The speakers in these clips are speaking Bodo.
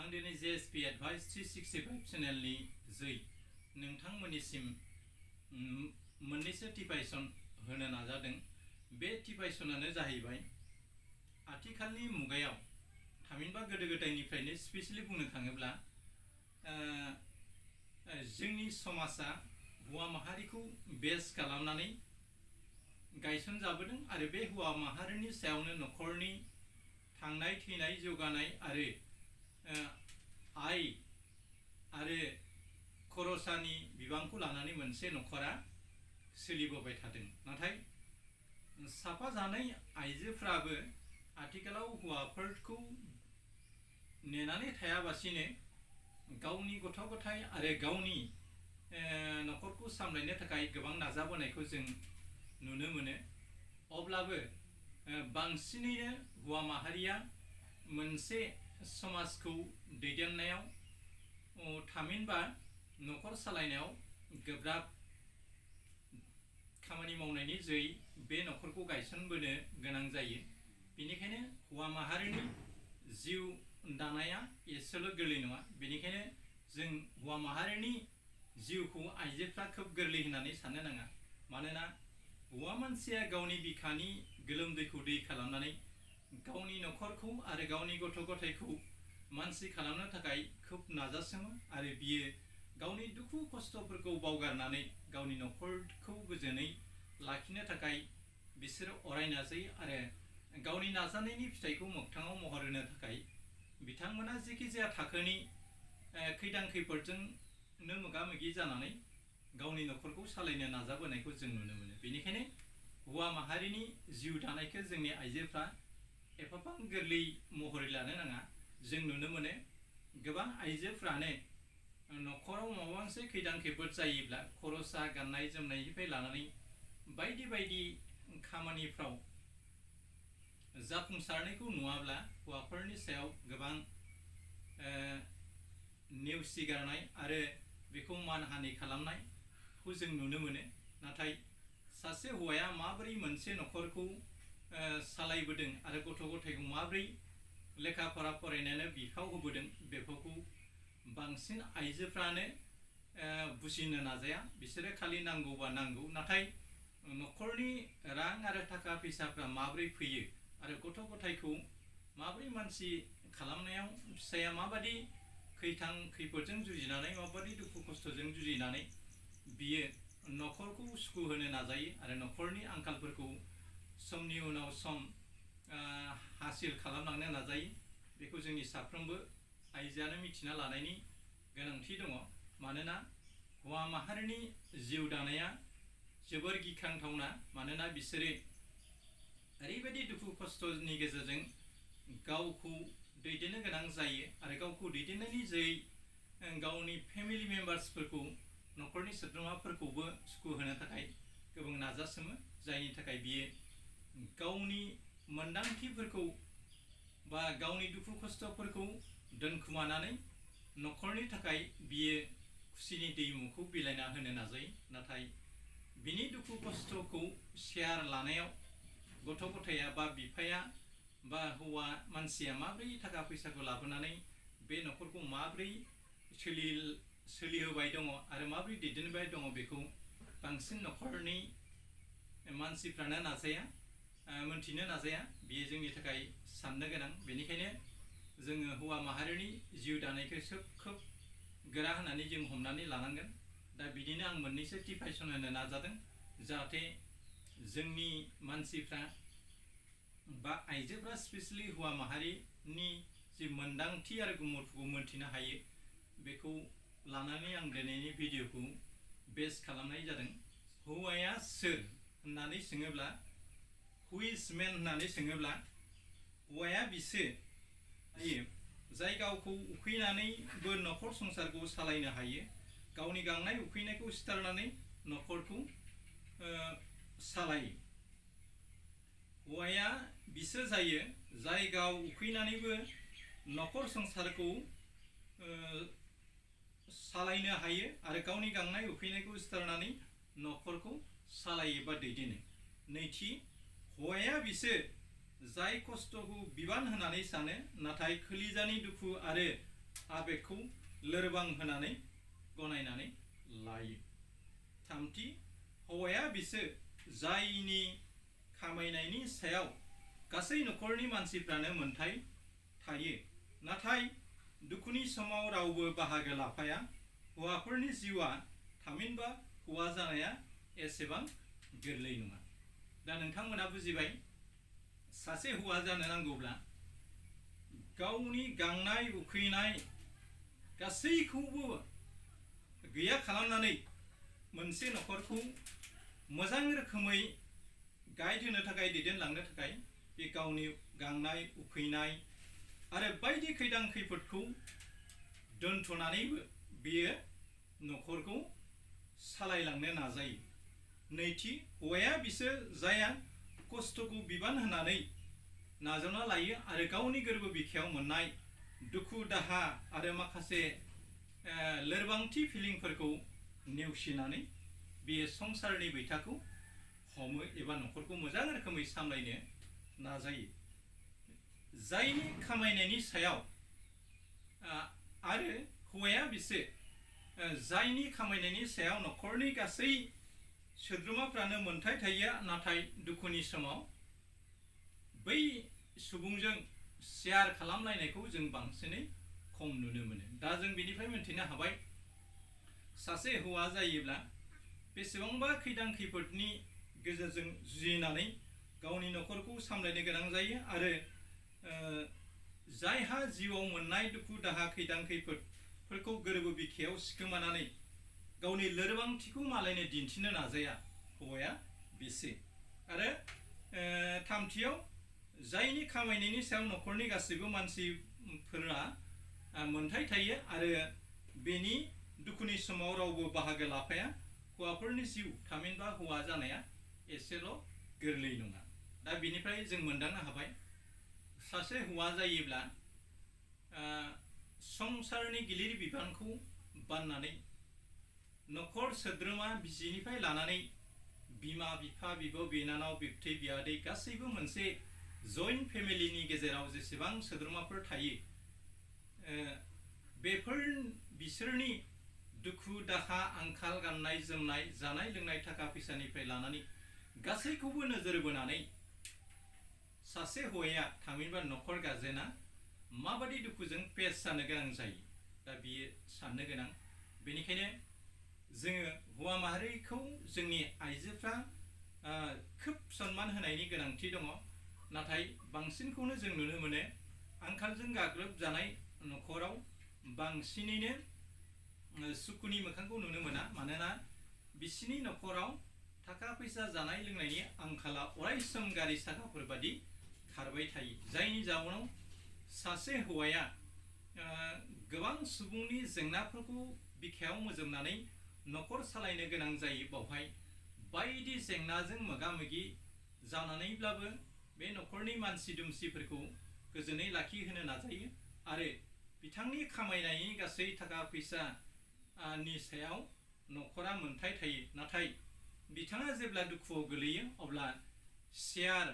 आं दिनै JSP Advice 365 चेनेलनि जै नोंथांमोननिसिम मोननैसो टिपाइसन होनो नाजादों। बे टिपाइसनानो जाहैबाय आथिखालनि मुगायाव थामहिनबा गोदो गोदायनिफ्रायनो स्पेशली बुंनो थाङोब्ला जोंनि समाजा हौवा माहारिखौ बेस खालामनानै गायसनजाबोदों आरो बे हौवा माहारिनि सायावनो न'खरनि थांनाय थैनाय जौगानाय आरो आय आरो खरसानि बिबांखौ लानानै मोनसे न'खरा सोलिबोबाय थादों। नाथाय साफा जानाय आइजोफ्राबो आथिखालाव हौवाफोरखौ नेनानै थायाबासिनो गावनि गथ' गथाय आरो गावनि न'खरखौ सामलायनो थाखाय गोबां नाजाबोनायखौ जों नुनो मोनो। अब्लाबो बांसिनैनो हौवा माहारिया मोनसे समाजखौ दैदेननायाव थामहिनबा न'खर सालायनायाव गोब्राब खामानि मावनायनि जै बे न'खरखौ गायसनबोनो गोनां जायो। बेनिखायनो हौवा माहारिनि जिउ दानाया एसेल' गोरलै नङा। बेनिखायनो जों हौवा माहारिनि जिउखौ आइजोफ्रा खोब गोरलै होननानै साननो नाङा। मानोना हौवा मानसिया गावनि बिखानि गोलोमदैखौ दै खालामनानै गावनि न'खरखौ आरो गावनि गथ' गथायखौ मानसि खालामनो थाखाय खोब नाजासोमो आरो बियो गावनि दुखु खस्थ'फोरखौ बावगारनानै गावनि न'खरखौ गोजोनै लाखिनो थाखाय बिसोरो अराय नाजायो आरो गावनि नाजानायनि फिथाइखौ मोगथाङाव महर होनो थाखाय बिथांमोना जेखि जाया थाखोनि खैदां खैफोदजोंनो मोगा मोगि जानानै गावनि न'खरखौ सालायनो नाजाबोनायखौ जों नुनो मोनो। बेनिखायनो हौवा माहारिनि जिउ दानायखौ जोंनि आइजोफ्रा एफाबां गोरलै महरै लानो नाङा। जों नुनो मोनो गोबां आइजोफ्रानो न'खराव माबा मोनसे खैदां खैफोद जायोब्ला खरसा गाननाय जोमनायनिफ्राय लानानै बायदि बायदि खामानिफ्राव जाफुंसारनायखौ नुवाब्ला हौवाफोरनि सायाव गोबां नेवसिगारनाय आरो बेखौ मानहानि खालामनायखौ जों नुनो मोनो। नाथाय सासे हौवाया माबोरै मोनसे न'खरखौ सालायबोदों आरो गथ' गथायखौ माबोरै लेखा फरा फरायनानै बिफाव होबोदों बेफोरखौ बांसिन आइजोफ्रानो बुजिनो नाजाया। बिसोरो खालि नांगौबा नांगौ, नाथाय न'खरनि रां आरो थाखा फैसाफ्रा माबोरै फैयो आरो गथ' गथायखौ माबोरै मानसि खालामनायाव फिसाया माबादि खैथां खैफोदजों जुजिनानै माबादि दुखु खस्थ'जों जुजिनानै बियो न'खरखौ सुखुहोनो नाजायो आरो न'खरनि आंखालफोरखौ समनि उनाव सम हासिल खालामलांनो नाजायो, बेखौ जोंनि साफ्रोमबो आइजोआनो मिथिना लानायनि गोनांथि दङ। मानोना हौवा माहारिनि जिउ दानाया जोबोर गिख्रांथावना। मानोना बिसोरो ओरैबायदि दुखु खस्थ'नि गेजेरजों गावखौ दैदेननो गोनां जायो आरो गावखौ दैदेननायनि जै गावनि फेमिलि मेम्बार्सफोरखौ न'खरनि सोद्रोमाफोरखौबो सुखुहोनो थाखाय गोबां नाजासोमो, जायनि थाखाय बियो गावनि मोन्दांथिफोरखौ बा गावनि दुखु खस्थ'फोरखौ दोनखुमानानै न'खरनि थाखाय बियो खुसिनि दैमुखौ बिलाइना होनो नाजायो। नाथाय बिनि दुखु खस्थ'खौ शेयार लानायाव गथ' गथाया बा बिफाया बा हौवा मानसिया माबोरै थाखा फैसाखौ लाबोनानै बे न'खरखौ माबोरै सोलिहोबाय दङ आरो माबोरै दैदेनबाय दङ बेखौ बांसिन न'खरनि मानसिफ्रानो नाजाया, मोनथिनो नाजाया। बेयो जोंनि थाखाय साननो गोनां। बेनिखायनो जोङो हौवा माहारिनि जिउ दानायखौ खोब गोरा होननानै जों हमनानै लानांगोन। दा बिदिनो आं मोननैसो टिपाइसन होनो नाजादों जाहाथे जोंनि मानसिफ्रा बा आइजोफ्रा स्पेशली हौवा माहारिनि जि मोन्दांथि आरो गुमुरखौ मोनथिनो हायो। बेखौ लानानै आं दिनैनि भिडिअखौ बेस खालामनाय जादों। हौवाया सोर होननानै सोङोब्ला, हु इज मेन होननानै सोङोब्ला हौवाया बिसो जाय गावखौ उखैनानैबो न'खर संसारखौ सालायनो हायो, गावनि गांनाय उखैनायखौ सिथारनानै न'खरखौ सालायो। हौवाया बिसो जायो जाय गाव उखैनानैबो न'खर संसारखौ सालायनो हायो आरो गावनि गांनाय उखैनायखौ सिथारनानै न'खरखौ सालायो बा दैदेनो। नैथि, हौवाया बिसो जाय खस्थ'खौ बिबान होननानै सानो नाथाय खोलिजानि दुखु आरो आबेगखौ लोरबां होनानै गनायनानै लायो। थामथि, हौवाया बिसो जायनि खामायनायनि सायाव गासै नखरनि मानसिफ्रानो मोन्थाय थायो, नाथाय दुखुनि समाव रावबो बाहागो लाफाया। हौवाफोरनि जिउआ थामहिनबा हौवा जानाया एसेबां गोरलै नङा। दा नोंथांमोना बुजिबाय, सासे हौवा जानो नांगौब्ला गावनि गांनाय उखैनाय गासैखौबो गैया खालामनानै मोनसे नखरखौ मोजां रोखोमै गाइड होनो थाखाय, दैदेनलांनो थाखाय बे गावनि गांनाय उखैनाय आरो बायदि खैदां खैफोदखौ दोनथ'नानैबो बियो नखरखौ सालायलांनो नाजायो। नैथि, हौवाया बिसोर जाया खस्थ'खौ बिबान होनानै नाजावना लायो आरो गावनि गोरबो बिखायाव मोननाय दुखु दाहा आरो माखासे लोरबांथि फिलिंफोरखौ नेवसिनानै बियो संसारनि बैथाखौ हमो एबा नखरखौ मोजां रोखोमै सामलायनो नाजायो। जायनि खामायनायनि सायाव आरो हौवाया बिसो जायनि खामायनायनि सायाव नखरनि गासै सोद्रोमाफ्रानो मोन्थाय थायो, नाथाय दुखुनि समाव बै सुबुंजों शेयार खालामलायनायखौ जों बांसिनै खम नुनो मोनो। दा जों बेनिफ्राय मिन्थिनो हाबाय, सासे हौवा जायोब्ला बेसेबांबा खैदां खैफोदनि गेजेरजों जुजिनानै गावनि नखरखौ सामलायनो गोनां जायो आरो जायहा जिउआव मोननाय दुखु दाहा खैदां खैफोदफोरखौ गोरबो बिखायाव सिखोमानानै गावनि लोरबांथिखौ मालायनो दिन्थिनो नाजाया, हौवाया बिसो। आरो थामथियाव, जायनि खामायनायनि सायाव नखरनि गासैबो मानसिफोरा मोन्थाय थायो आरो बेनि दुखुनि समाव रावबो बाहागो लाफाया। हौवाफोरनि जिउ थामहिनबा हौवा जानाया एसेल' गोरलै नङा। दा बेनिफ्राय जों मोनदांनो हाबाय, सासे हौवा जायोब्ला संसारनि गिलिर बिबानखौ बाननानै नखर सोद्रोमा बिसिनिफ्राय लानानै बिमा बिफा बिब' बिनानाव बिबथै बियादै गासैबो मोनसे जइन्ट फेमिलिनि गेजेराव जेसेबां सोद्रोमाफोर थायो, बेफोर बिसोरनि दुखु दाहा आंखाल गाननाय जोमनाय जानाय लोंनाय थाखा फैसानिफ्राय लानानै गासैखौबो नोजोर बोनानै सासे हौवाया थामहिनबा नखर गारजेना माबादि दुखुजों पेस जानो गोनां जायो, दा बियो साननो गोनां। बेनिखायनो जोङो हौवा माहारिखौ जोंनि आइजोफ्रा खोब सन्मान होनायनि गोनांथि दङ, नाथाय बांसिनखौनो जों नुनो मोनो आंखालजों गाग्लोबजानाय नखराव बांसिनैनो सुखुनि मोखांखौ नुनो मोना। मानोना बिसिनि नखराव थाखा फैसा जानाय लोंनायनि आंखाला अरायसम गारि साखाफोर बादि खारबाय थायो, जायनि जाउनाव सासे हौवाया गोबां सुबुंनि जेंनाफोरखौ बिखायाव मोजोमनानै नखर सालायनो गोनां जायो। बावहाय बायदि जेंनाजों मोगा मोगि जानानैब्लाबो बे नखरनि मानसि दुमसिफोरखौ गोजोनै लाखिहोनो नाजायो आरो बिथांनि खामायनायनि गासै थाखा फैसानि सायाव नखरा मोन्थाय थायो। नाथाय बिथाङा जेब्ला दुखुआव गोलैयो अब्ला शेयार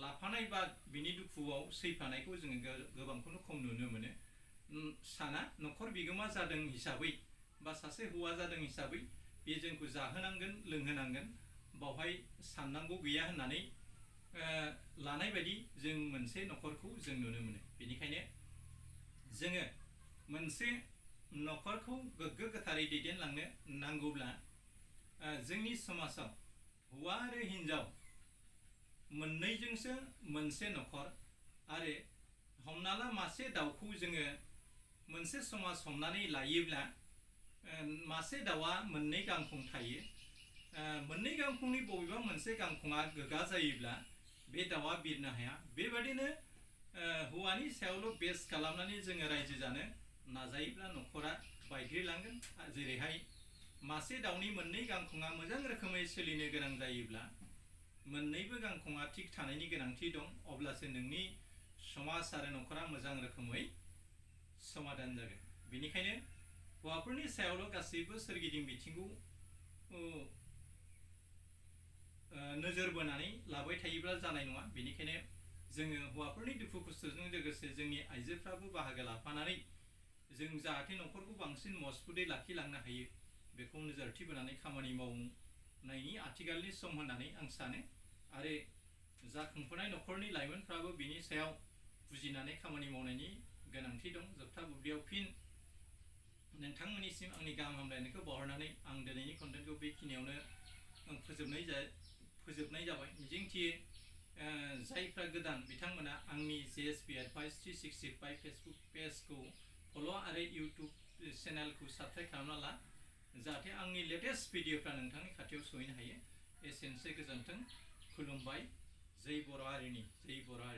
लाफानाय बा बिनि दुखुआव सैफानायखौ जोङो गोबांखौनो खम नुनो मोनो। साना नखर बिगोमा जादों हिसाबै बा सासे हौवा जादों हिसाबै बे जोंखौ जाहोनांगोन लोंहोनांगोन, बावहाय साननांगौ गैया होननानै लानाय बायदि जों मोनसे नखरखौ जों नुनो मोनो। बेनिखायनो जोङो मोनसे नखरखौ गोग्गो गोथारै दैदेनलांनो नांगौब्ला जोंनि समाजाव हौवा आरो हिन्जाव मोननैजोंसो मोनसे नखर। आरो हमना ला मासे दाउखौ जोङो मोनसे समाज हमनानै लायोब्ला मासे दाउआ मोननै गांखं थायो, मोननै गांखंनि बबेबा मोनसे गांखङा गोगा जायोब्ला बे दाउआ बिरनो हाया। बेबादिनो हौवानि सायावल' बेस खालामनानै जोङो रायजो जानो नाजायोब्ला नखरा बायग्लिलांगोन। जेरैहाय मासे दाउनि मोननै गांखङा मोजां रोखोमै सोलिनो गोनां जायोब्ला मोननैबो गांखङा थिग थानायनि गोनांथि दं, अब्लासो नोंनि समाज आरो नखरा मोजां रोखोमै समाधान जागोन। बेनिखायनो हौवाफोरनि सायावल' गासैबो सोरगिदिं बिथिंखौ नोजोर बोनानै लाबाय थायोब्ला जानाय नङा। बेनिखायनो जोङो हौवाफोरनि दुखु खस्थ'जों लोगोसे जोंनि आइजोफ्राबो बाहागो लाफानानै जों जाहाथे न'खरखौ बांसिन मजबुतै लाखिलांनो हायो बेखौ नोजोरथि बोनानै खामानि मावनायनि आथिखालनि सम होननानै आं सानो आरो जाखांफुनाय न'खरनि लाइमोनफ्राबो बिनि सायाव बुजिनानै खामानि मावनायनि गोनांथि दं। जोबथा बुब्लियाव फिन नोंथांमोननिसिम आंनि गाहाम हामलायनायखौ बावहरनानै आं दिनैनि कन्टेन्टखौ बेखिनियावनो फोजोबनाय जाबाय। मिजिंथियो जायफ्रा गोदान बिथांमोना आंनि JSP Advice 365 फेसबुक पेजखौ फल' आरो इउटुब चेनेलखौ साबस्क्राइब खालामना ला जाहाथे आंनि लेटेस्ट भिडिअफ्रा नोंथांनि खाथियाव सहैनो हायो। एसेनोसै, गोजोन्थों, खुलुमबाय। जै बर' हारिनि, जै बर' हारि।